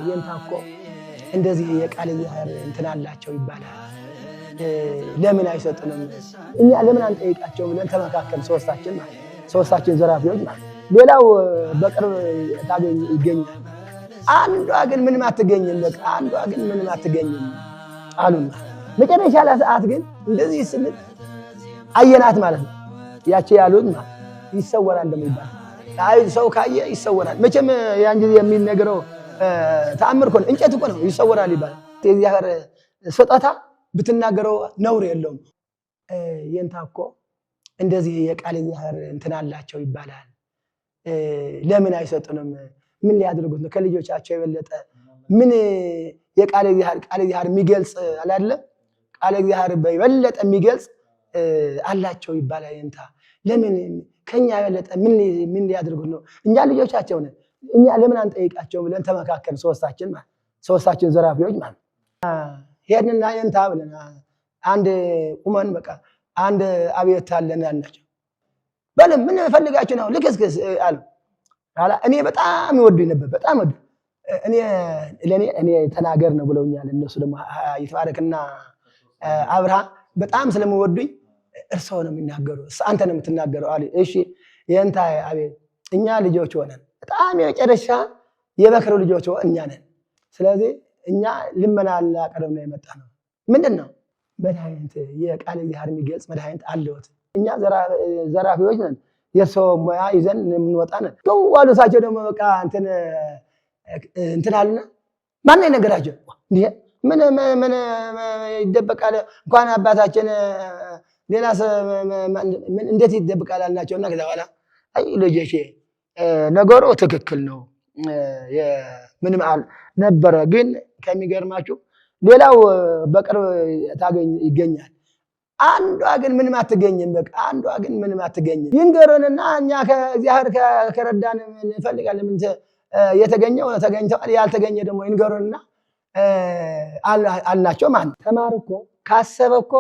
የንታ እኮ እንደዚህ የቃል እግዚአብሔር እንትን አላቸው ይባላል። ለምን አይሰጡንም? እኛ ለምን አንጠይቃቸው ብለን ተመካከል። ሶስታችን ማለት ሶስታችን ዘራፊዎች ማለት ሌላው በቅርብ ታገኝ ይገኛል። አንዷ ግን ምንም አትገኝም። በቃ አንዷ ግን ምንም አትገኝም አሉና መጨረሻ ላይ ሰዓት ግን እንደዚህ ስንል አየናት ማለት ነው። ያቺ ያሉት ማለት ይሰወራል ደግሞ ይባላል። አይ ሰው ካየ ይሰወራል። መቼም ያን ጊዜ የሚነገረው ተአምር እኮ ነው፣ እንጨት እኮ ነው፣ ይሰወራል ይባላል። የእግዚአብሔር ስጦታ ብትናገረው ነውር የለውም። የንታ እኮ እንደዚህ የቃል እግዚአብሔር እንትን አላቸው ይባላል። ለምን አይሰጡንም? ምን ሊያደርጉት ነው? ከልጆቻቸው የበለጠ ምን የቃል እግዚአብሔር ቃል እግዚአብሔር የሚገልጽ አላለም? ቃል እግዚአብሔር በበለጠ የሚገልጽ አላቸው ይባላል። የንታ ለምን ከኛ የበለጠ ምን ሊያደርጉት ነው? እኛ ልጆቻቸው ነን። እኛ ለምን አንጠይቃቸው ብለን ተመካከል። ሶስታችን ማለት ሶስታችን ዘራፊዎች ማለት ሄድንና የንታ ብለን አንድ ቁመን በቃ አንድ አብዮት አለን ያልናቸው። በለም ምን ፈልጋችሁ ነው? ልክስክስ አሉ። እኔ በጣም ይወዱኝ ነበር፣ በጣም ወዱ እኔ ለኔ እኔ ተናገር ነው ብለውኛል። እነሱ ደግሞ ይትባረክና አብርሃ በጣም ስለሚወዱኝ እርስዎ ነው የሚናገሩ፣ አንተ ነው የምትናገረው አሉ። እሺ የንታ አቤት፣ እኛ ልጆች ሆነን በጣም የመጨረሻ የበክር ልጆች እኛ ነን። ስለዚህ እኛ ልመና ላቀርብ ነው የመጣ ነው። ምንድን ነው መድኃኒት፣ የቃል እግዚአብሔር የሚገልጽ መድኃኒት አለዎት? እኛ ዘራፊዎች ነን፣ የእርስዎ ሙያ ይዘን የምንወጣ ነን። አሉ። እሳቸው ደግሞ በቃ እንትን እንትን አሉና ማነው የነገራቸው? እንዲህ ምን ምን ይደበቃል? እንኳን አባታችን ሌላ እንዴት ይደበቃል አልናቸውና ከዛ በኋላ አይ ልጆቼ ነገሩ ትክክል ነው ምንም ነበረ። ግን ከሚገርማችሁ ሌላው በቅርብ ታገኝ ይገኛል። አንዷ ግን ምንም አትገኝም። በቃ አንዷ ግን ምንም አትገኝም። ይንገሩንና እኛ ከእግዚአብሔር ከረዳን እንፈልጋለን። ምን የተገኘው ተገኝተዋል፣ ያልተገኘ ደግሞ ይንገሩንና አልናቸው። ማለት ተማር እኮ ካሰበ እኮ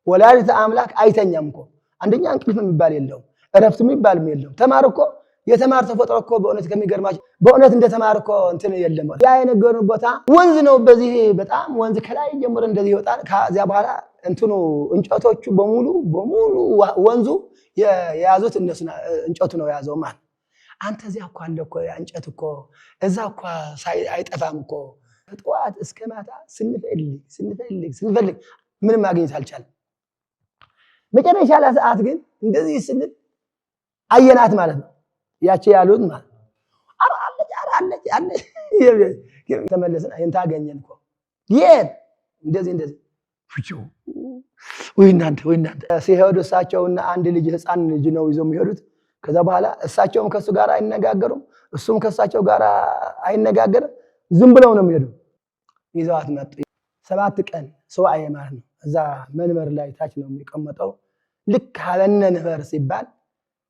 ወላዲተ አምላክ አይተኛም እኮ። አንደኛ እንቅልፍ የሚባል የለውም፣ እረፍት የሚባልም የለውም። ተማር እኮ የተማር ተፈጥሮ እኮ በእውነት ከሚገርማቸው በእውነት እንደ ተማር እኮ እንትን የለም። ያ የነገሩን ቦታ ወንዝ ነው። በዚህ በጣም ወንዝ ከላይ ጀምሮ እንደዚህ ይወጣል። ከዚያ በኋላ እንትኑ እንጨቶቹ በሙሉ በሙሉ ወንዙ የያዙት እነሱ እንጨቱ ነው የያዘው ማለት አንተ እዚያ እኮ አለ እኮ ያ እንጨት እኮ እዛ እኮ አይጠፋም እኮ። ከጠዋት እስከ ማታ ስንፈልግ ስንፈልግ ስንፈልግ ምንም ማግኘት አልቻለም። መጨረሻ ላይ ሰዓት ግን እንደዚህ ስንል አየናት ማለት ነው። ያቺ ያሉት ማለት ኧረ አለች ኧረ አለች አለች። ተመለስን የንታ አገኘን እኮ የት እንደዚህ እንደዚህ ወይ እናንተ ወይ እናንተ ሲሄዱ እሳቸውና አንድ ልጅ ህፃን ልጅ ነው ይዘው የሚሄዱት። ከዛ በኋላ እሳቸውም ከእሱ ጋር አይነጋገሩም፣ እሱም ከእሳቸው ጋር አይነጋገርም። ዝም ብለው ነው የሚሄዱ። ይዘዋት መጡ። 7 ቀን ሱባኤ ማለት ነው። እዛ መንበር ላይ ታች ነው የሚቀመጠው። ልክ ሀበነ ንበር ሲባል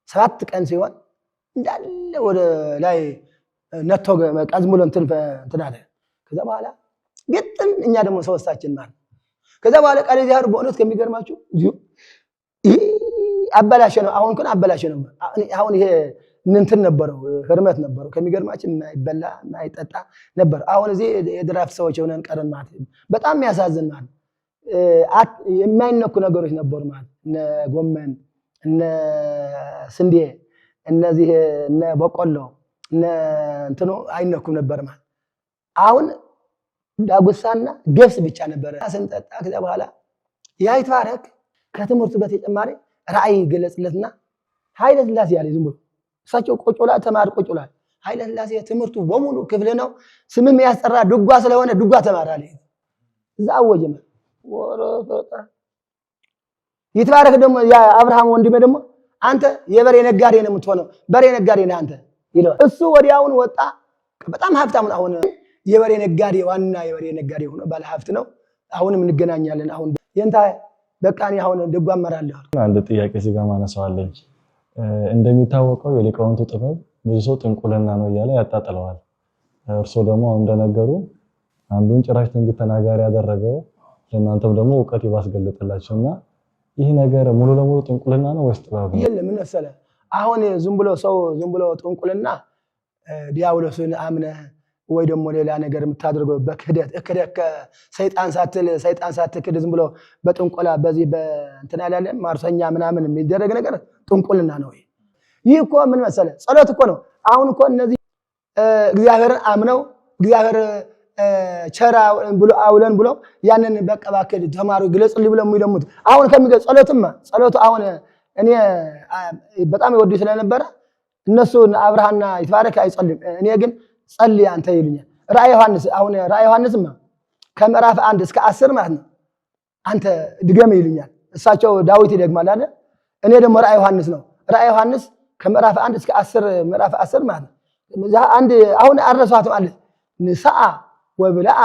7 ቀን ሲሆን እንዳለ ወደ ላይ ነቶ በቃ ዝም ብሎ እንትን አለ። ከዛ በኋላ ግጥም እኛ ደግሞ ሶስታችን ማለት ከዛ በኋላ ቃል እግዚአብሔር በእውነት ከሚገርማችሁ አበላሸ ነው። አሁን ግን አበላሸ ነው። አሁን ይሄ እንትን ነበረው ህርመት ነበረው። ከሚገርማችሁ የማይበላ የማይጠጣ ነበር። አሁን እዚህ የድራፍት ሰዎች ሆነን ቀረን ማለት በጣም የሚያሳዝን ማለት የማይነኩ ነገሮች ነበሩ ማለት እነ ጎመን እነ ስንዴ እነዚህ እነ በቆሎ እነ እንትኑ አይነኩም ነበር ማለት አሁን ዳጉሳና ገብስ ብቻ ነበረ ስንጠጣ። ከዛ በኋላ ያ ይትባረክ ከትምህርቱ በተጨማሪ ራእይ ገለጽለትና ኃይለ ሥላሴ ያለ ዝም ብሎ እሳቸው ቆጮላ ተማር ቆጮላ ኃይለ ሥላሴ ትምህርቱ በሙሉ ክፍል ነው። ስምም ያስጠራ ድጓ ስለሆነ ድጓ ተማር አለ። እዛ አወጀ ወረፈጣ ይትባረክ ደግሞ ያ አብርሃም ወንድሜ ደግሞ አንተ የበሬ ነጋዴ ነው የምትሆነው፣ በሬ ነጋዴ ነህ አንተ ይለዋል። እሱ ወዲያውን ወጣ። በጣም ሀብታም ነው። አሁን የበሬ ነጋዴ ዋና የበሬ ነጋዴ ሆኖ ባለ ሀብት ነው። አሁንም እንገናኛለን። አሁን የንታ በቃ እኔ አሁን ድጓ እመራለሁ። አንድ ጥያቄ እዚህ ጋር ማነሳዋለኝ። እንደሚታወቀው የሊቃውንቱ ጥበብ ብዙ ሰው ጥንቁልና ነው እያለ ያጣጥለዋል። እርሶ ደግሞ አሁን እንደነገሩ አንዱን ጭራሽ ትንቢት ተናጋሪ ያደረገው ለእናንተም ደግሞ እውቀት ይባስገለጥላችሁና ይህ ነገር ሙሉ ለሙሉ ጥንቁልና ነው ወይስ ጥበብ ነው? የለም ምን መሰለህ፣ አሁን ዝም ብሎ ሰው ዝም ብሎ ጥንቁልና ዲያብሎስን አምነህ ወይ ደግሞ ሌላ ነገር የምታደርገው በክህደት እክደከ ሰይጣን ሳትል፣ ሰይጣን ሳትክድ ዝም ብሎ በጥንቆላ በዚህ በእንትን ያለ ማርሰኛ ምናምን የሚደረግ ነገር ጥንቁልና ነው። ይህ እኮ ምን መሰለህ፣ ጸሎት እኮ ነው። አሁን እኮ እነዚህ እግዚአብሔርን አምነው እግዚአብሔር ቸራ ብሎ አውለን ብሎ ያንን በቃ እባክህ ተማሩ ግለጽልኝ ብሎ የሚለሙት አሁን ከሚገ ጸሎትማ ጸሎቱ አሁን እኔ በጣም ይወዱ ስለነበረ እነሱ አብርሃና ይትባረክ አይጸልዩም። እኔ ግን ጸልይ አንተ ይሉኛል። ራእይ ዮሐንስ፣ አሁን ራእይ ዮሐንስማ ከምዕራፍ 1 እስከ 10 ማለት ነው። አንተ ድገም ይሉኛል። እሳቸው ዳዊት ይደግማል አይደል? እኔ ደግሞ ራእይ ዮሐንስ ነው። ራእይ ዮሐንስ ከምዕራፍ 1 እስከ 10፣ ምዕራፍ 10 ማለት ነው። አንድ አሁን አልረሳኋትም አለ፣ ንስአ ወብልዓ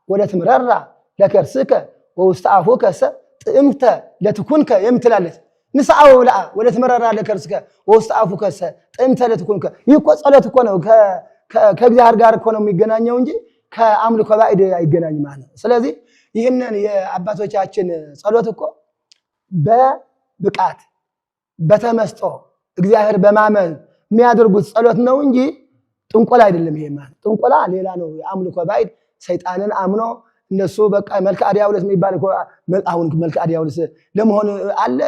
ወለትምረራ ለከርስከ ወውስተ አፉከሰ ጥዕምተ ለትኩንከ የምትላለች። ንስአ ወብልዓ ወለትምረራ ለከርስከ ወውስተ አፉከሰ ጥዕምተ ለትኩንከ። ይህ እኮ ጸሎት እኮ ነው። ከእግዚአብሔር ጋር እኮ ነው የሚገናኘው እንጂ ከአምልኮ ባዕድ አይገናኝም ማለት ነው። ስለዚህ ይህንን የአባቶቻችን ጸሎት እኮ በብቃት፣ በተመስጦ፣ እግዚአብሔር በማመን የሚያደርጉት ጸሎት ነው እንጂ ጥንቆላ አይደለም። ይሄ ማለት ጥንቆላ ሌላ ነው። የአምልኮ ባዕድ ሰይጣንን አምኖ እነሱ በቃ መልክአ ዲያብሎስ የሚባል፣ አሁን መልክአ ዲያብሎስ ለመሆኑ አለ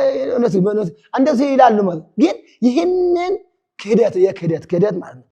እንደዚህ ይላሉ። ማለት ግን ይህንን ክህደት የክህደት ክህደት ማለት ነው።